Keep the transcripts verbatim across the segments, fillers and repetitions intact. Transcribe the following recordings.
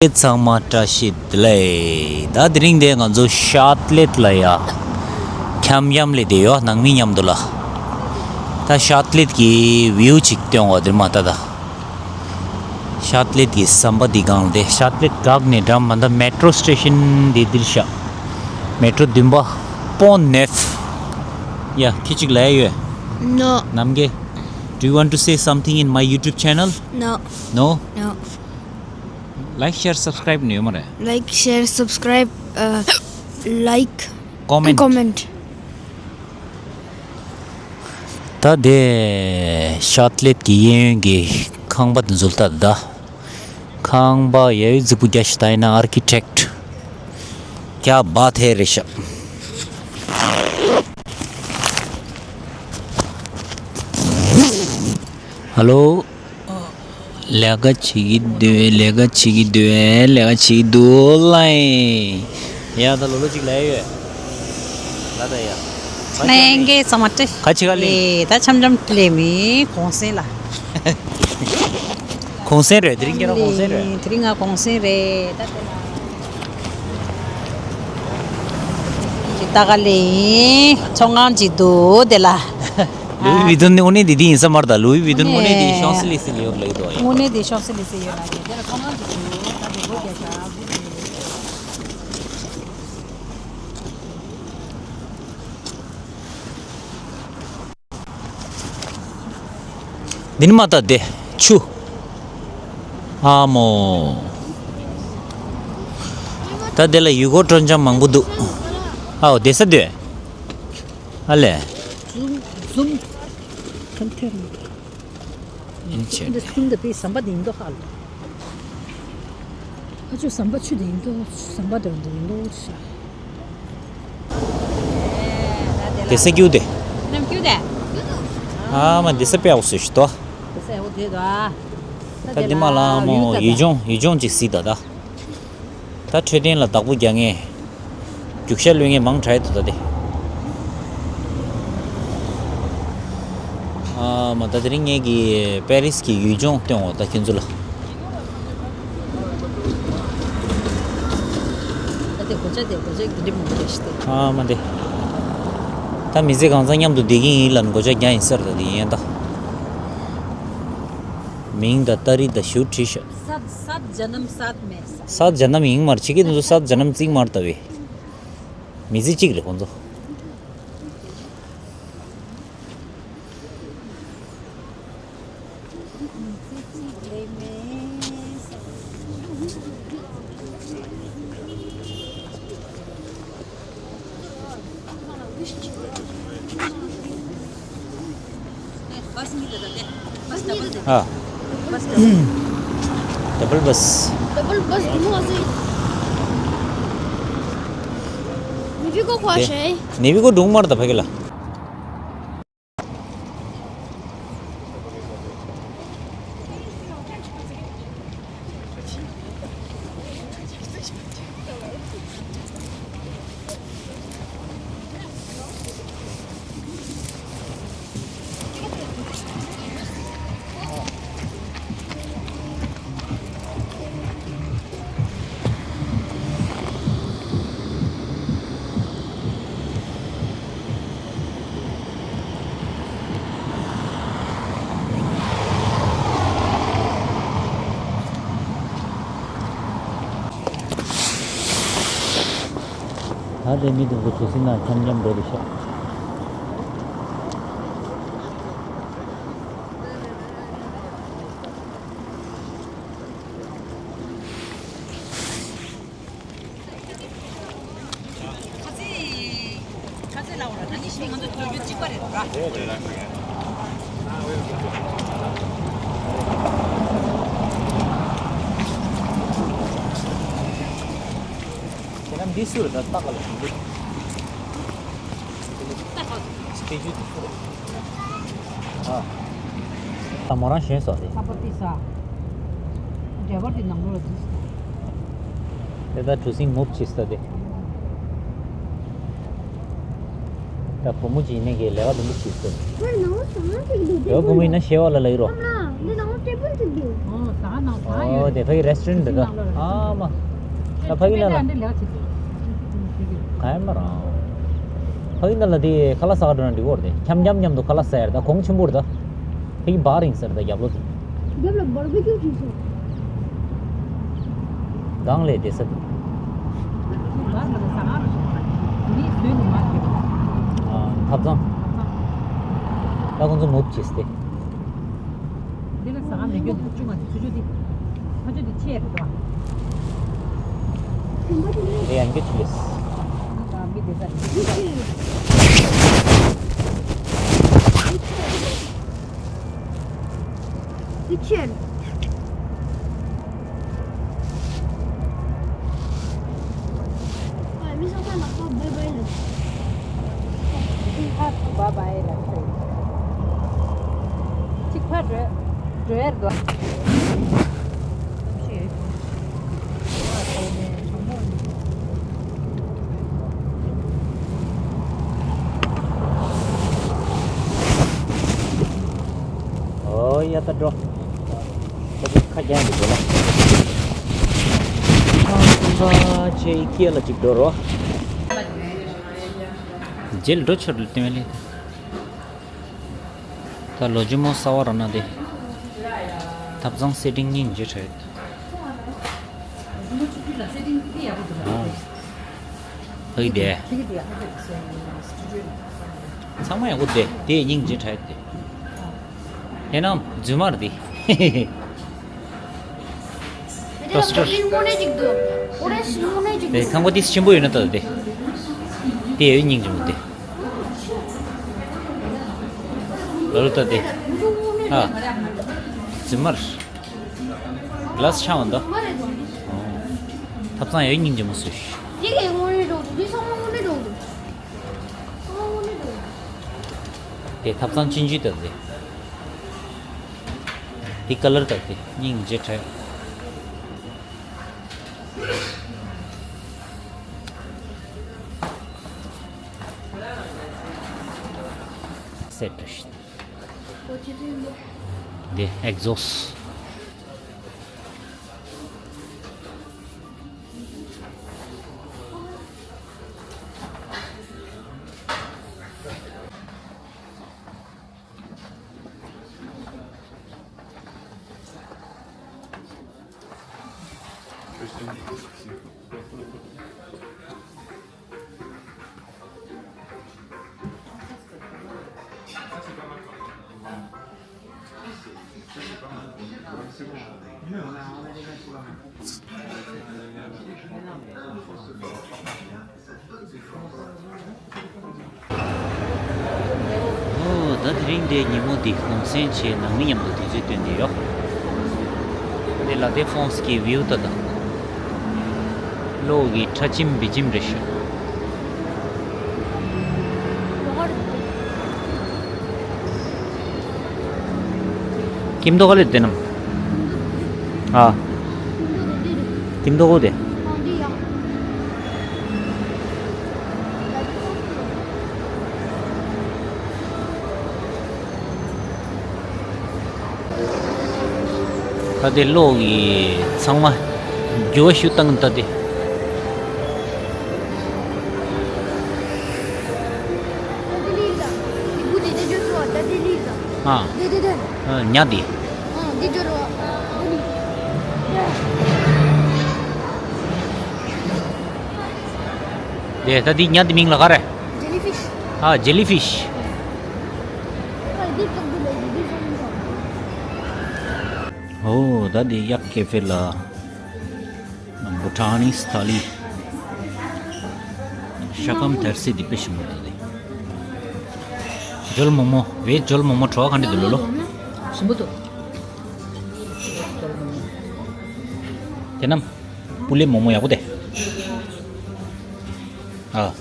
ཚང་མ་བཀྲ་ཤིས་བདེ་ལེགས། ད་དེ་རིང་དེ་ང་ཚོ་ཤར་ལེད་ལ་ཡ་འཁྱམ་འཁྱམ་ལས་དེ་ཡོད་ནང་མི་མཉམ་དུ་ལ། ད་ཤར་ལེད་ཀྱི་བིའུ་ཅིག་སྟོན་བ་དེར་མ་ད་ད། ཤར་ལེད་ཀྱི་ཟམ་པ་འདི་སྒང་ལ་དེ་ཤར་ལེད་བཀག་ནས་འགྲམ་མ་ད་མེ་ཏྲོ་སི་ཊེ་ཤན་འདི་འདིར་ཤག་མེ་ཏྲོ་བདུན་པ་པོན་ནེཕ། ཡ་ཁྱི་གཅིག་ལ་ཡ་ཡོད། No. ནམ་གེ Do you want to say something in my YouTube channel? No. No? No. Like, share, subscribe ནི་ཡོད་མ་རེད། Like, share, subscribe, uh, like, Comment. Comment. ད་དེ་ཤར་ལེད་ཀྱི་གཡས་གཡོན་གྱི་ཁང་པ་དེ་ཚོ་ལ་ལྟ་ད། ཁང་པ་ཡ་ཡོད་རྫིག་པོ་རྒྱ་ཞིག་ད་ཡིན་ན་ཨར་ཀི་ཊེག་ཀྱ་བ་ཐེ་རེ་ཤག Hello. ལས་ཀ་བྱེད་ཀྱི་འདུག་ལས་ཀ་བྱེད་ཀྱི་འདུག་ལས་ཀ་བྱེད་ཀྱི་འདུག་ལ། ཡ་ད་ལོ་ལོ་ཅིག་ལས་ཡོད། ལ་ད་ཡ། ལས་ཀའི་ཚང་མ་སྤྲད། ཁ་ཆེ་ག་ལས། ད་འཆམ་འཆམ་ལས་མི་གུང་སེང་ལ། གུང་སེང་རེད་དེ་རིང་ཁྱེད་རང་གུང་སེང་རེད། དེ་རིང་ང་གུང་སེང་རེད་ད་དེ་ལ། ཅི་ད་ག་ལས་ཡིན་ཚོང་ཁང་ཅིག་འདུག་དེ་ལ། ལུའི་ཝི་ཏོན་ནི་དངོས་གནས་དེ་དེ་ཡིན་ས་མ་རེད་ད། ལུའི་ཝི་ཏོན་དངོས་གནས་དེ་ཤོང་སི་ལི་སི་ལ་ཡོད་ལ་ཡོད་དོ། དངོས་གནས་དེ་ཤོང་སི་ལི་སི་ཡོད་ལ་ཡོད་དེ་ལ་ཚོང་ཁང་ཅིག་འདུག་ད་དེ་སྒོ་རྒྱག་ཤག་འདི་ནི་མ་ལྟ་དེ་ཆུ། ཨ་མོ། ད་དེ་ལ་ཡུལ་སྐོར་སྤྲོ་འཆམ་མང་པོ་འདུག་ཨའོ་བསྡད་ས་འདུག་ཨ་ལས། ཛུམ་ཛུམ་ཁམ་ཐེར་མ། ཨིན་ཆེ། འདི་ཁུང་འདི་པའི་ཟམ་པ་འདི་ཡིན་མདོག་ཧ་ལ། ཨ་ཅོ་ཟམ་པ་ཆུ་འདི་ཡིན་མདོག་ཟམ་པ་འདྲ་འདི་ཡིན་མདོག་ཤ། དེ་ས་ཀྱུ་དེ། ནམ་ཀྱུ་དེ། ཨ་མ་འདི་ས་དཔེ་ཡག་སུ་ཞིག་ཏོ། དེ་ས་ཡག་དེ་དོ་ཨ། ད་འདི་མ་ལ་མོ་ཡུལ་ལྗོངས་ཡུལ་ལྗོངས་ཅིག་གཟིགས་ད་ད། ད་འཕྲོད་བསྟེན་ལ་བདག་པོ་རྒྱག་མཁན། རྒྱུག་ཤར་གློད་མཁན་མང་དྲགས་འདུག་ད་དེ། ཨ་མ་ད་དེ་རིང་ངེད་ཀྱིས་པེ་རིས་ཀྱི་ཡུལ་ལྗོངས་སྟོན་འོ་ད་ཁྱེད་ཚོ་ལ། ད་དེ་གོ་ཆ་དེ་གོ་ཆ་གི་འདི་མོ་རེད་ཤི་དེ། ཨ་མ་དེ། ད་མི་ཚེ་གང་ཚང་མཉམ་དུ་བསྡད་ཀྱི་ཡིན་ལ་གོ་ཆ་རྒྱག་ཡིན་ཟེར་ད་དེ་ཡིན་ད། མིང་ད་ཏ་རི་ད་ཞུ་བྲིས་ཤག Sat, sat janam sat mein sat. སཱད་ཇ་ནམ་ཡིན་མར་ཕྱི་སྐད་དུ་སཱད་ཇ་ནམ་བརྩིགས་མར་ལྟ་བའི་མི་ཚེ་གཅིག་རེད་ཁོང་ཚོ། ཨ། ཌབ་བལ་བྷ་སི། ཌབ་བལ་བྷ་སི་ངོ་ཟེ། ནེ་བྷི་གོ་ཁོ་ཤེ། ནེ་བྷི་གོ་སྒྲུང་མར་ད་ཕ་གི་ལ། ད་ལྟའི་མི་དེ་ཚོ་གྲུ་གཟིངས་ནང་འཁྱམ་འཁྱམ་འགྲོ་འདུག་ཤག་ཁྱེད་རང་འདི་སུ་རེད་ད་ལྟ་ག་ལ་འདི། སྐད་ཅིག་ཨ། ད་མོ་རང་ཞོན་སོང་སྟེ། ཁ་པར་དེ་ས། ཌ་རའི་བར་དེ་ནང་ལོགས་ལ་འཛུལ་སོང་། དེ་ད་གྲུ་གཟིངས་མུབ་བྱེད་ས་དེ། ད་བུ་མོ་ཅིག་ཡིན་ནའི་གི་ལས་ཀ་དུམ་བུ་བྱེད་ས། ཁོའི་ནང་ལོགས་ཟ་ཁང་ཅིག་འདུག་ལས་ཀ་བུ་མོ་ཡིན་ན་ཤེས་བ་ལ་ལ་ཡིན་རོ། ཨ་མ་ལགས་འདི་ནང་ལོགས་ཊེ་བལ་ཅིག་འདུག་ཨོ་ཟ་ཁང་ནང་ཟ། ཨོ་དེ་ཕ་གི་རེ་སི་ཊོ་རན་འདི་ག་ཨ་མ། ད་ཕ་གི་ནང་ལ་ག་ཡ་མ་རང་། ཕ་གི་ནང་ལ་དེ་ཁ་ལག་ཟ་ག་འགྲོ་ན་འགྲིག་གོ་རེད། འཁྱམ་འཁྱམ་མཉམ་དུ་ཁ་ལག་ཟ་ཡ་རེད། ད་གོང་ཆེན་པོ་རེད། ད་ཕ་གི་བར་ཡིན་ཟེར། ད་རྒྱབ་ལོགས་དེ། རྒྱབ་ལ་བར་བི་ཀྱུ་བྱས་སོང་། སྒང་ལ་བསྡད་ས་དེ། ཐབ་ཚང་། ད་ཁོང་ཚོ་མུབ་བྱས་ཏེ། འདི་ལ་ཟ་ཁང་མེད་རྒྱུ་འདུག་ཅུང་ང་ཚོ་ཚུར་ཕྱོགས་འདི། ཕ་ཕྱོགས་འདི་ཆེ་རེད་དོ། དེ་ཡང་རྒྱུ་ཆེ། ད་མི་བསྡད་ས་རེད། འདི་ཆེ་རེད། ཨོ་ཡ་ད་འགྲོ། ཁ་རྒྱན་འདི་དགོས་ལ། ཁ་ཁ་ཆེ་སྐྱེ་ལ་ཅིག་འགྲོ་རོ། རྗེས་འགྲོ་ཆོར་ལ་བསྟན་པ་ལས། ད་ལོ་ཇི་མོ་ས་བ་ར་ན་དེ། ཐབ་ཚང་སེ་ཏིང་སྙིང་རྗེ་དྲག་ཡོད། ཨ། ཧི་དེ། ཚང་མ་ཡག་པོ་དེ་དེ་སྙིང་རྗེ་དྲག་ཡོད་དེ། དེ་ནང་རྫུན་མ་རེད་དེ། དེ་ཁང་པ་དེ་ཆེན་པོ་ཡོད་ན་ད་དེ། དེ་ཡོད་སྙིང་རྗེ་མོ་དེ། ལོ་ལོ་ད་དེ། ཨ། རྫུན་མ་རེད། གླ་སི་ཆང་བ་འདུག་ཐབ་ཚང་ཡོད་སྙིང་རྗེ་མོ་བཟོས་ཤིག་འདི་གའི་དངོས་གནས་འགྲོ་འདུག་འདི་ཚང་མ་དངོས་གནས་འགྲོ་འདུག་ཚང་མ་དངོས་གནས་འགྲོ་འདུག་དེ་ཐབ་ཚང་ཅན་ཇུས་དང་དེ། དེ་ཀ་ལར་དང་དེ་སྙིང་རྗེ་དྲག་སེ་ཊི་རེད། འདི་ཨེག་ཛོ་སི། ཨོ། ད་དེ་རིང་འདིའི་ཉིན་མོ་འདི་གུང་སེང་བྱས། ནང་མི་མཉམ་དུ་དུས་ཚོད་བཏོན་ཏེ་ཡོད། འདི་ལ་དེ་ཧྥོན་སི་གི་བིའུ་ད་ད། གློག་གི་ཁྲ་ཆིམ་བི་ཆིམ་རེ་ཤོད། སྐྱིད་མདོག་ག་ལེ་དེ་ནམ། ཨ། སྐྱིད་མདོག་གོ་དེ། ད་དེ་གློག་གི་ཚང་མ་རྒྱུ་བ་ཞུ་བཏང་ད་དེ། ཨ། ཨ། ཉ་དེ། དེ་ད་དེ་ཉ་དེ་མིང་ལ་ག་རེ། ཇེ་ལི་ཕིཤ། ཨ། ཇེ་ལི་ཕིཤ། ཨོ། ད་དེ་གཡག་ཀེ་ཧྥེ་ལ། བྷུ་ཊ་ནི་སི་ཐ་ལི། ཤ་སྐམ་དར་སི་དེ་དཔེ་ཞིམ་པོ་འདུག་དེ། འཇོལ་མོག་མོག་ཝེ་འཇོལ་མོག་མོག་བྲོ་བ་ག་འདྲ་འདུག་ལོ་ལོ། ཞིམ་པོ་འདུག་དེ་ནམ། པུ་ལེ་མོག་མོག་ཡག་པོ་དེ། ཨ།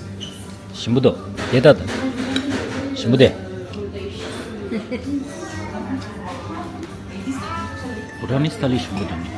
ཞིམ་པོ་འདུག་དེ་ལྟ་དང་། ཞིམ་པོ་དེ། བྷུ་ཊ་ནི་སི་ཐ་ལི་ཞིམ་པོ་འདུག